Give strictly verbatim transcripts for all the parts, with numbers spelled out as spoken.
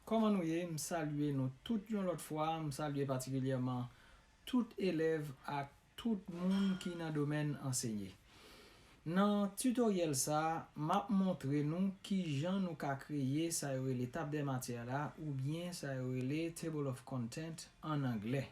Kòman nou ye? M salye nou tout yon lòt fwa. M salye patikilyèman tout elèv ak tout moun ki nan domèn anseye. Nan titoryèl sa a, m ap montre nou kijan nou ka kreye sa yo rele tab dè matyè la, oubyen sa yo rele table of content an anglè.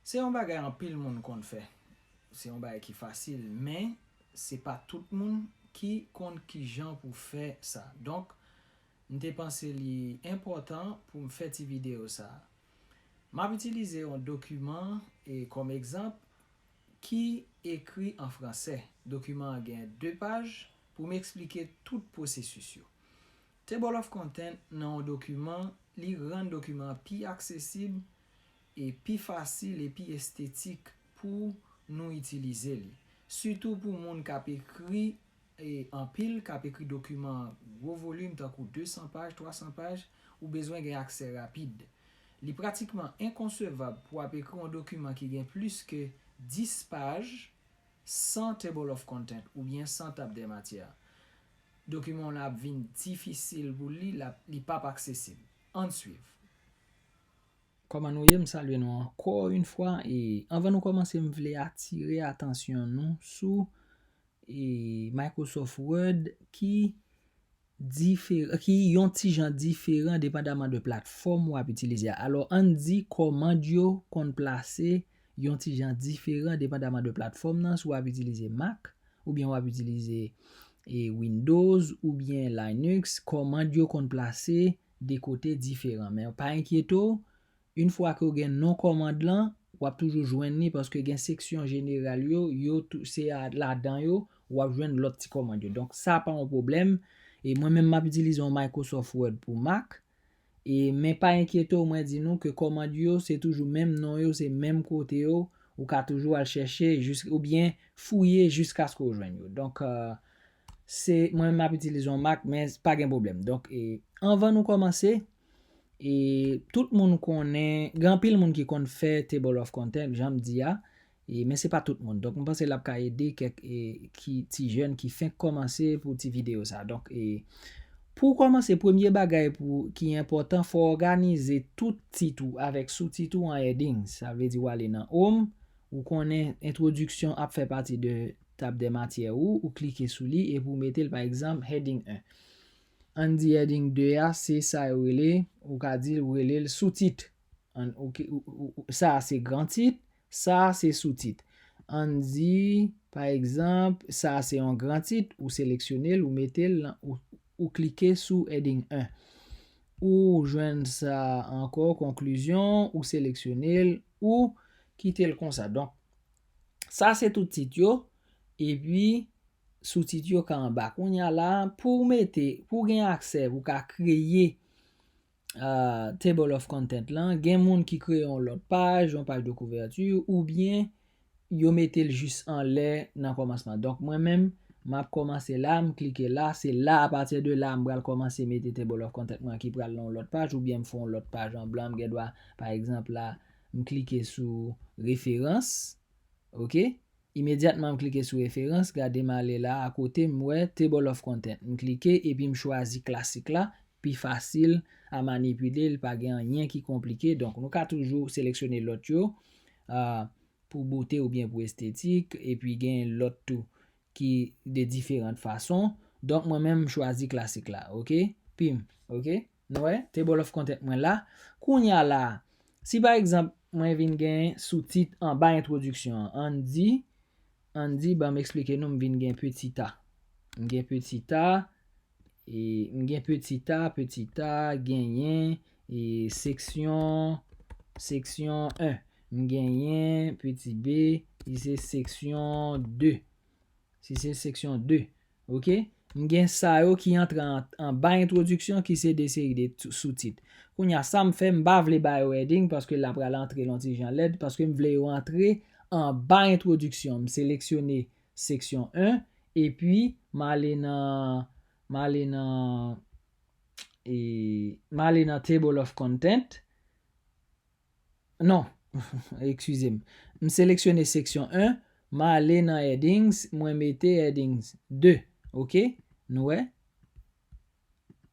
Se yon bagay anpil moun konn fè. Se yon bagay ki fasil, men se pa tout moun ki konn kijan pou fè sa. Donk, m te panse li enpòtan pou m fè ti videyo sa a. M ap itilize yon dokiman e kòm egzanp ki ekri an fransè. Dokiman an gen de paj pou m eksplike tout pwosesis yo. Table of content nan yon dokiman, li rann dokiman an pi aksesib e pi fasil e pi estetik pou nou itilize li. Sitou pou moun k ap ekri e anpil, k ap ekri dokiman gwo volim tankou de san paj, twa san paj, ou bezwen gen aksè rapid. Li pratikman enkonsevab pou w ap ekri yon dokiman ki gen plis ke dis paj san table of content oubyen san tab dè matyè. Dokiman w la ap vin difisil pou li, l ap, li p ap aksesib. Ann swiv. Kòman nou ye? M salye nou ankò yon fwa. E anvan nou kòmanse, m vle atire atansyon nou sou e Microsoft Word ki diferan, ki yon ti jan diferan depandaman de platfòm w ap itilize a. Alò, ann di kòmand yo konn plase yon ti jan diferan depandaman de platfòm nan, si w ap itilize Mac, oubyen w ap itilize e Windows, oubyen Linux, kòmand yo konn plase de kote diferan. Men pa enkyete w, yon fwa ke w gen non kòmand lan, w ap toujou jwenn li paske gen seksyon jeneral yo, yo tou, se a, ladan yo, w ap jwenn lòt ti kòmand yo. Donk, sa pa yon pwoblèm. E mwen menm, m ap itilize yon Microsoft Word pou Mac. E, men pa enkyete w, mwen di nou ke kòmand yo, se toujou menm non yo, se menm kote yo, ou ka toujou al chèche jis, oubyen fouye jiskaske w jwenn yo. Donk, euh, se, mwen menm, m ap itilize yon Mac, men pa gen pwoblèm. Donk, e, anvan nou kòmanse, e tout moun konnen, gen anpil moun ki konn fè table of content, jan m di a, e, men se pa tout moun. Donk, m panse l ap ka ede kèk e, ki, ti jèn ki fenk kòmanse pou ti videyo sa. Donk, e, pou w kòmanse, premye bagay pou, ki enpòtan, fò w òganize tout tit ou avèk soutit ou an headings. Sa vle di w ale nan Home, ou konnen entwodiksyon ap fè pati de tab dè matyè ou, ou klike sou li epi w mete l, pa egzanp, heading en. Ann di heading de a, se sa yo rele, ou ka di w rele l soutit. Ann, ou ki, ou, ou, ou, sa a se gran tit, sa a se soutit. Ann di, pa egzanp, sa a se yon gran tit, ou seleksyone l, ou mete l, ou, ou klike sou heading en. Ou jwenn sa ankò, konklizyon, ou seleksyone l, ou kite l konsa. Donk, sa se tout tit yo, epi soutit yo ka anba. Kounye a la, pou w mete, pou w gen aksè, pou w ka kreye ah, table of content lan, gen moun ki kreye yon lòt paj, yon paj de kouvèti, oubyen yo mete l jis anlè nan kòmansman. Donk, mwen menm, m ap kòmanse la, m klike la, se la, apati de la, m pral kòmanse mete table of content mwen ki pral nan yon lòt paj, oubyen m fè yon lòt paj an blan, m gen dwa, pa egzanp, la, m klike sou referans, oke? Imedyatman, m klike sou referans, gade m ale la, akote m wè table of content. M klike epi m chwazi klasik la, pi fasil a manipile, li pa gen anyen ki konplike. Donk, nou ka toujou seleksyone lòt yo, ah, pou bote oubyen pou estetik, epi gen lòt tou ki de diferan fason. Donk, mwen menm, m chwazi klasik la, oke? Pim, oke? Nou wè, table of content mwen la. Kounye a la, si pa egzanp, mwen vin gen soutit anba entwodiksyon an, ann di, ann di, ban m eksplike nou, m vin gen petit a. M gen petit a, e m gen petit a, petit a, genyen, e seksyon, seksyon en. M genyen petit b, ki se seksyon de. Si se seksyon de, oke? M gen sa yo ki antre an, anba entwodiksyon ki se de seri de t-, soutit. Kounye a, sa m fè, m pa vle ba yo heading paske l ap pral antre l yon ti jan lèd, paske m vle yo antre anba entwodiksyon. M seleksyone seksyon en, epi m ale nan, m ale nan, e, m ale nan table of content. Non, eskize m. M seleksyone seksyon en, m ale nan headings, mwen mete headings de, oke? Nou wè?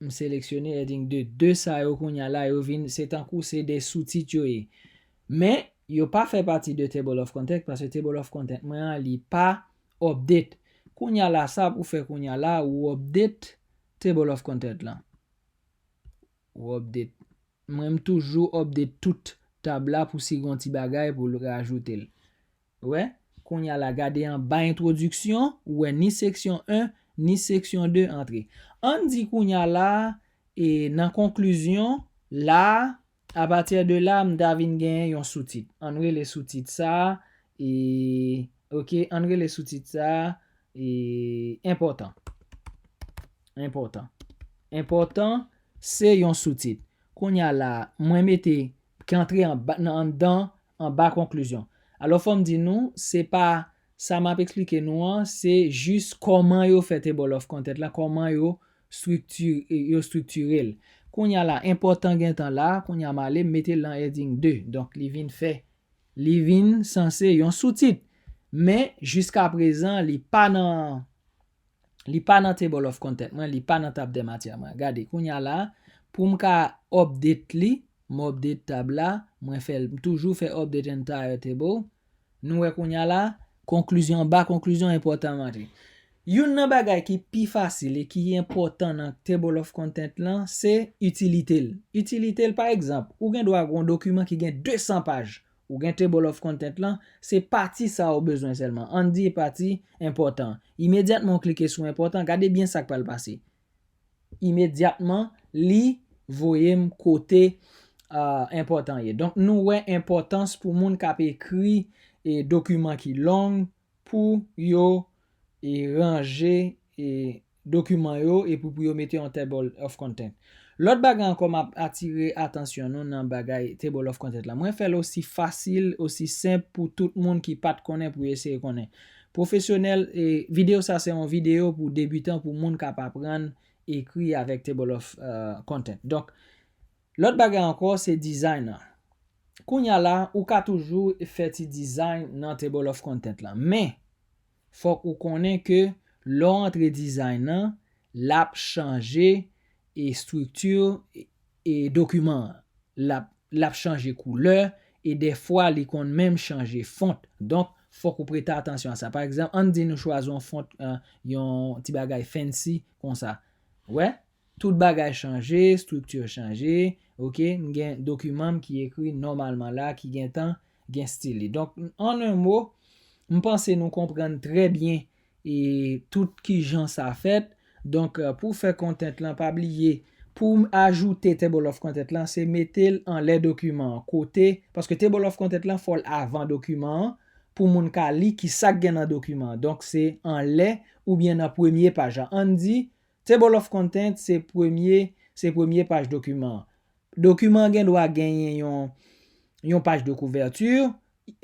M seleksyone heading de. De sa yo kounye a la, yo vin, se tankou se de soutit yo ye. Men, yo pa fè pati de table of content, paske table of content mwen an, li pa update. Kounye a la, sa pou fè kounye a la, ou update table of content lan. Ou update. Mwen, m toujou update tout tab la pou si gon ti bagay pou l rajoute l. Ou wè? Kounye a la, gade anba entwodiksyon, ou wè ni seksyon en, ni seksyon de antre. Ann di kounye a la, e nan konklizyon, la, apati de la, m ta vin genyen yon soutit. Ann rele soutit sa, e, ok, ann rele soutit sa, e, enpòtan. Enpòtan. Enpòtan, se yon soutit. Kounye a la, mwen mete ki antre anba, nan, anndan, anba konklizyon. Alò, fò m di nou, se pa sa m ap eksplike nou an, se jis kòman yo fè table of content lan, kòman yo strikti-, yo striktire l. Kounye a la, enpòtan gentan la, kounye a m ale, m mete l nan heading de. Donk, li vin fè, li vin sanse yon soutit. Men, jiska prezan, li pa nan, li pa nan table of content mwen, li pa nan tab dè matyè mwen. Gade, kounye a la, pou m ka update li, m update tab la, mwen fè l, m toujou fè update entire table. Nou wè kounye a la, konklizyon, anba konklizyon enpòtan m antre. Youn nan bagay ki pi fasil e ki enpòtan nan table of content lan, se itilite l. Itilite l, pa egzanp, ou gen dwa gen yon dokiman ki gen de san paj. Ou gen table of content lan, se pati sa ou bezwen sèlman. Ann di pati enpòtan. Imedyatman ou klike sou enpòtan, gade byen sa k pral pase. Imedyatman, li voye m kote, ah, enpòtan ye. Donk, nou wè enpòtans pou moun k ap ekri, e, dokiman ki long, pou yo, e, ranje, e, dokiman yo, epi pou yo mete yon table of content. Lòt bagay ankò, m ap atire atansyon nou nan bagay table of content la. Mwen fè l osi fasil, osi senp pou tout moun ki pa t konnen pou yo eseye konnen. Pwofesyonèl, e, videyo sa se yon videyo pou debitan, pou moun k ap aprann ekri avèk table of, uh, content. Donk, lòt bagay ankò, se design nan. Kounye a la, ou ka toujou fè ti design nan table of content lan. Men, fòk ou konnen ke lè w antre design nan, l ap chanje e estrikti e, e dokiman an. L ap, l ap chanje koulè e dèfwa li konn menm chanje font. Donk, fòk ou prete atansyon a sa. Pa egzanp, ann di nou chwazi yon font, eh, yon ti bagay fancy konsa. Wè? Tout bagay chanje, estrikti chanje, ok? M gen dokiman m ki ekri nòmalman la, ki gentan gen stil li. Donk, an en mo, m panse nou konprann trè byen e tout kijan sa fèt. Donk, eh, pou fè content lan, pa bliye, pou m ajoute table of content lan, se mete l anlè dokiman an, kote, paske table of content lan, fò l avan dokiman an, pou moun ka li ki sa k gen nan dokiman an. Donk, se anlè oubyen nan premye paj la. Ann di, table of content, se premye, se premye paj dokiman an. Dokiman an gen dwa genyen yon, yon paj de kouvèti.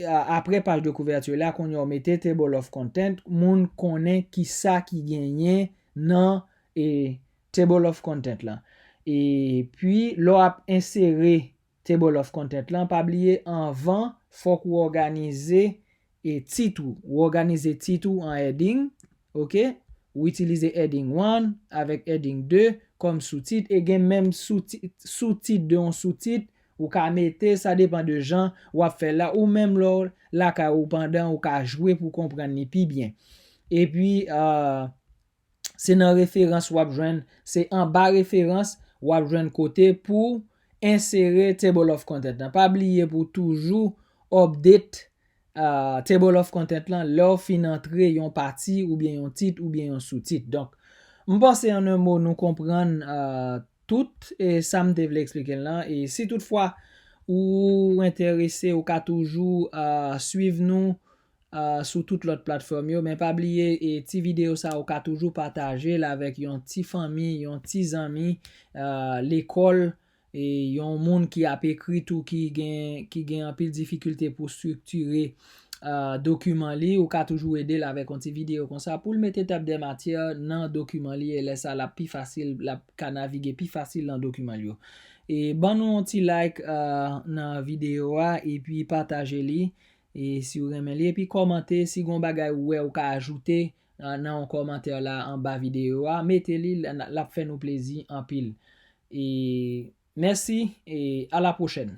A-, apre paj de kouvèti la, kounye a w mete table of content, moun konnen ki sa ki genyen nan, e, table of content lan. Epi, lè w ap ensere table of content lan, pa bliye anvan, fòk ou òganize e tit ou. Ou òganize tit ou an heading, ok? Ou itilize heading one avèk heading de kòm soutit e gen menm soutit, soutit de yon soutit ou ka mete, sa depann de jan w ap fè la, ou menm lè w lakay ou pandan ou ka jwe pou w konprann li pi byen. Epi, ah, se nan referans w ap jwenn, se anba referans w ap jwenn kote pou ensere table of content lan. Pa bliye pou toujou update, ah, table of content lan lè w fin antre yon pati oubyen yon tit oubyen yon soutit. Donk, m panse an en mo nou konprann, ah, tout, e, sa m te vle eksplike l lan. E si toutfwa ou enterese, ou ka toujou, ah, swiv nou, ah, sou tout lòt platfòm yo. Men pa bliye, e, ti videyo sa, ou ka toujou pataje l avèk yon ti fanmi, yon ti zanmi, ah, lekòl, e, yon moun ki ap ekri tou, ki gen, ki gen anpil difikilte pou estriktire, ah, dokiman li, ou ka toujou ede l avèk yon ti videyo konsa pou l mete tab dè matyè nan dokiman li, e lè sa, l ap pi fasil, l ap ka navige pi fasil nan dokiman l yo. E ban nou yon ti like, ah, nan videyo a, epi pataje li, e si w renmen li, epi kòmante, si gon bagay ou wè ou ka ajoute, nan yon kòmantè la anba videyo a, mete li, l ap fè nou plezi anpil. E mèsi, e a la pwochèn.